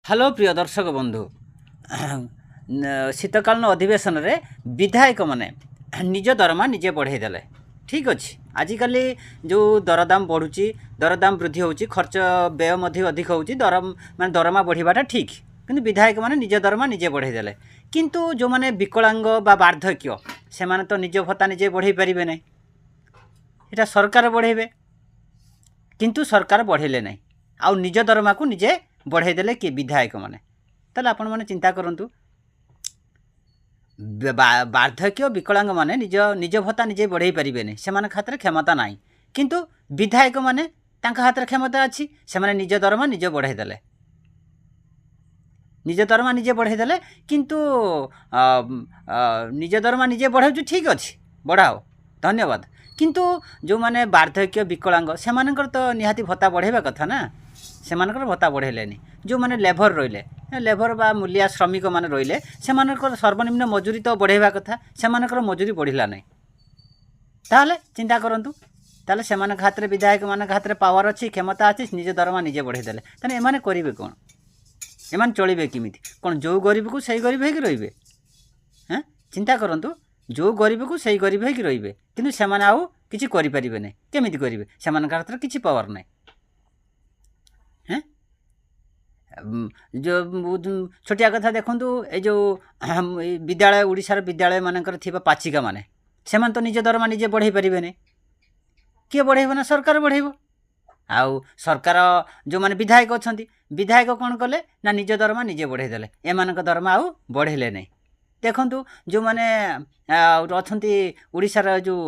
Hello ପ୍ରିୟ ଦର୍ଶକ ବନ୍ଧୁ, ଶୀତକାଳୀନ ଅଧିବେଶନରେ ବିଧାୟକମାନେ ନିଜ ଦରମା ନିଜେ ବଢ଼େଇ ଦେଲେ। ଠିକ୍ ଅଛି, ଆଜିକାଲି ଯେଉଁ ଦରଦାମ ବଢ଼ୁଛି, ଦରଦାମ ବୃଦ୍ଧି ହେଉଛି, ଖର୍ଚ୍ଚ ବ୍ୟୟ ମଧ୍ୟ ଅଧିକ ହେଉଛି, ଦର ମାନେ ଦରମା ବଢ଼ିବାଟା ଠିକ୍। କିନ୍ତୁ ବିଧାୟକମାନେ ନିଜ ଦରମା ନିଜେ ବଢ଼େଇ ଦେଲେ, କିନ୍ତୁ ଯେଉଁମାନେ ବିକଳାଙ୍ଗ ବା ବାର୍ଦ୍ଧକ୍ୟ, ସେମାନେ ତ ନିଜ ଭତ୍ତା ନିଜେ ବଢ଼େଇ ପାରିବେ ନାହିଁ। ଏଇଟା ସରକାର ବଢ଼େଇବେ, କିନ୍ତୁ ସରକାର ବଢ଼େଇଲେ ନାହିଁ ଆଉ ନିଜ ଦରମାକୁ ନିଜେ ବଢ଼େଇ ଦେଲେ କିଏ? ବିଧାୟକମାନେ। ତାହେଲେ ଆପଣମାନେ ଚିନ୍ତା କରନ୍ତୁ, ବାର୍ଦ୍ଧକ୍ୟ ବିକଳାଙ୍ଗମାନେ ନିଜ ନିଜ ଭତ୍ତା ନିଜେ ବଢ଼େଇ ପାରିବେନି, ସେମାନଙ୍କ ହାତରେ କ୍ଷମତା ନାହିଁ। କିନ୍ତୁ ବିଧାୟକମାନେ, ତାଙ୍କ ହାତରେ କ୍ଷମତା ଅଛି, ସେମାନେ ନିଜ ଦରମା ନିଜେ ବଢ଼େଇ ଦେଲେ, ନିଜ ଦରମା ନିଜେ ବଢ଼େଇ ଦେଲେ। କିନ୍ତୁ ନିଜ ଦରମା ନିଜେ ବଢ଼ାଉଛୁ, ଠିକ୍ ଅଛି, ବଢ଼ାଅ, ଧନ୍ୟବାଦ। କିନ୍ତୁ ଯେଉଁମାନେ ବାର୍ଦ୍ଧକ୍ୟ ବିକଳାଙ୍ଗ, ସେମାନଙ୍କର ତ ନିହାତି ଭତ୍ତା ବଢ଼େଇବା କଥା ନା, ସେମାନଙ୍କର ଭତ୍ତା ବଢ଼େଇଲେନି। ଯେଉଁମାନେ ଲେବର ରହିଲେ, ଲେବର ବା ମୂଲିଆ ଶ୍ରମିକମାନେ ରହିଲେ, ସେମାନଙ୍କର ସର୍ବନିମ୍ନ ମଜୁରୀ ତ ବଢ଼େଇବା କଥା, ସେମାନଙ୍କର ମଜୁରୀ ବଢ଼ିଲା ନାହିଁ। ତାହେଲେ ଚିନ୍ତା କରନ୍ତୁ, ତାହେଲେ ସେମାନଙ୍କ ହାତରେ, ବିଧାୟକମାନଙ୍କ ହାତରେ ପାୱାର ଅଛି, କ୍ଷମତା ଅଛି, ନିଜ ଦରମା ନିଜେ ବଢ଼େଇ ଦେଲେ। ତାହେଲେ ଏମାନେ କରିବେ କ'ଣ? ଏମାନେ ଚଳିବେ କେମିତି? କ'ଣ ଯେଉଁ ଗରିବକୁ ସେଇ ଗରିବ ହେଇକି ରହିବେ? ହେଁ, ଚିନ୍ତା କରନ୍ତୁ, ଯେଉଁ ଗରିବକୁ ସେଇ ଗରିବ ହେଇକି ରହିବେ, କିନ୍ତୁ ସେମାନେ ଆଉ କିଛି କରିପାରିବେ ନାହିଁ। କେମିତି କରିବେ? ସେମାନଙ୍କ ହାତରେ କିଛି ପାୱାର ନାହିଁ। ହେଁ, ଯେଉଁ ଛୋଟିଆ କଥା ଦେଖନ୍ତୁ, ଏଇ ଯେଉଁ ବିଦ୍ୟାଳୟ, ଓଡ଼ିଶାର ବିଦ୍ୟାଳୟମାନଙ୍କର ଥିବା ପାଚିକାମାନେ, ସେମାନେ ତ ନିଜ ଦରମା ନିଜେ ବଢ଼େଇ ପାରିବେନି। କିଏ ବଢ଼େଇବ ନା ସରକାର ବଢ଼େଇବ। ଆଉ ସରକାର, ଯେଉଁମାନେ ବିଧାୟକ ଅଛନ୍ତି, ବିଧାୟକ କ'ଣ କଲେ ନା ନିଜ ଦରମା ନିଜେ ବଢ଼େଇ ଦେଲେ, ଏମାନଙ୍କ ଦରମା ଆଉ ବଢ଼େଇଲେ ନାହିଁ। ଦେଖନ୍ତୁ, ଯେଉଁମାନେ ଅଛନ୍ତି ଓଡ଼ିଶାର ଯେଉଁ